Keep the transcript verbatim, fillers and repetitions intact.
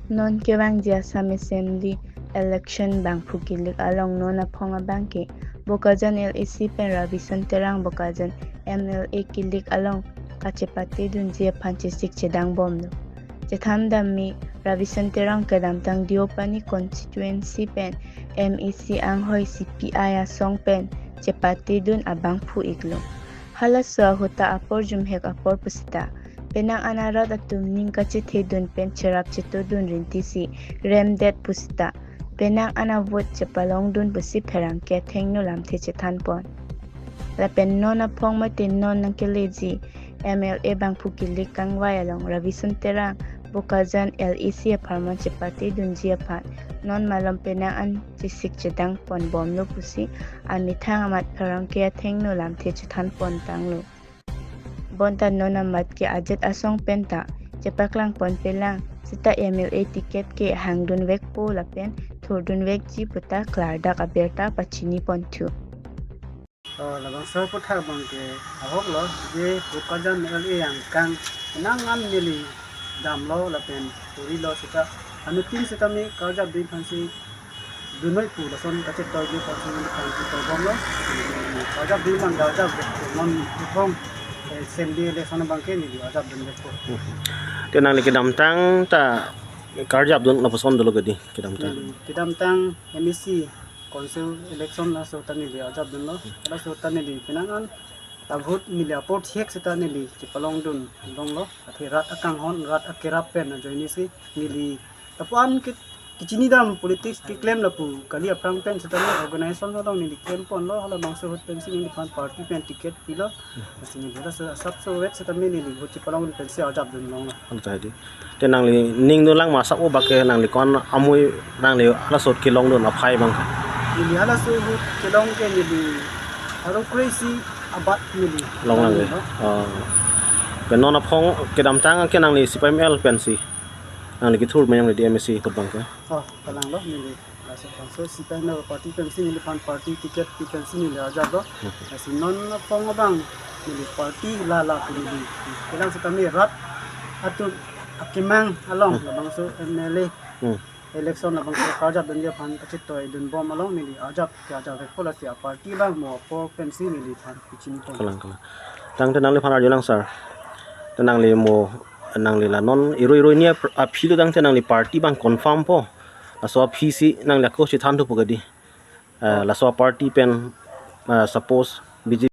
Non kevangji Assam Assembly election bangphu kilik along non aphong abangke Bokajan L A C pen Ravichand Terang Bokajan M L A kilik along kachepatedunji aphan chesik chedangbomlo. Chethan damji Ravichand Terang kedamtang Deopani constituency pen M A C anghoi C P I asong pen chepatedun abangphu iklo. Halaso ahut ta apor jumhek apor pusita penang an arat atum ning kachethedun pen cherap chetodun rintisi remdet pusita penang an avote chepalongdun pusi pherangke athengno lamthe chethanpon. Lapen non aphong mate non nangkeleji M L A bangphu kilik kangvai along Ravichand Terang Bokajan L A C apharman chepatedunji aphan non malom penang an chesik chedangponbomlo pusi amethang amat pherangke athengno lamthe chethanpontanglo. Bonta non amat ke ajat asong penta chepaklangponpelang seta M L A ticket ke hangdunvekpo lapen thurdunvekji puta klardak abirta pachiniponthu. Oh, labangso aputhak abangke ahoklo, je Bokajan L A angkang penang an neli damlo lapen thurilo seta anuttin seta me karjapdun aphansi dunoi pu lason kachetoiji aphansi neli aphan chetoibomlo. Karjapdun abang karjap non aphong, eh, Assembly election abangke neli arjapdunvekpo. Te nangli kedamtang ta karjapdun lapuson dolo kedi kedamtang. Neli kedamtang M A C council election laso ta neli arjapdunlo. Laso ta neli penang an avote neli apor thek seta neli chepalongdun longlo. Athe rat akanghon, rat akerap pen ajoinesi neli lapu-an ke kechinidam politics keklem lapu kali aphrang pen seta neli organization along neli klemponlo, halabangso ahut pensi neliphan party pen ticket pilo. Lasi neli halaso asapso vet seta neli vote chepalongdun pensi arjapdun longlo. Anta di. Te nangli ning dolang ma asap o bak ke nangli ko-an amui nangli halaso ahut kelongdun aphai abang. Neli halaso ahut kelong ke neli aro crazy abat neli. Longlang ke. Longlo. Oh. Ke non aphong kedamtang ke nangli C P I M L pensi nangli kethur manyang di M A C ahut abangke. Oh, kalanglo neli. Laso bangso C P I M L party pensi neliphan party ticket pi pensi neli arjaplo. Lasi non aphong abang neli party la la pu neli kelang seta me rat atum akemang along labangso M L A Hmm. election labangso karjapdunji aphan kachetoidunbom along neli arjap ke arjapvekpo, lasi aparty abang mo apor pensi neliphan kechinipon. Kalang, kalang. Tangte nangliphan arjulang sir. Te nangli mo nangli la non iro iro ni ap-, aphi lo tangte nangli party abang confirm po. Laso aphisi nangli ako si thanthu po kedi. Eh, laso aparty pen, eh, suppose B J P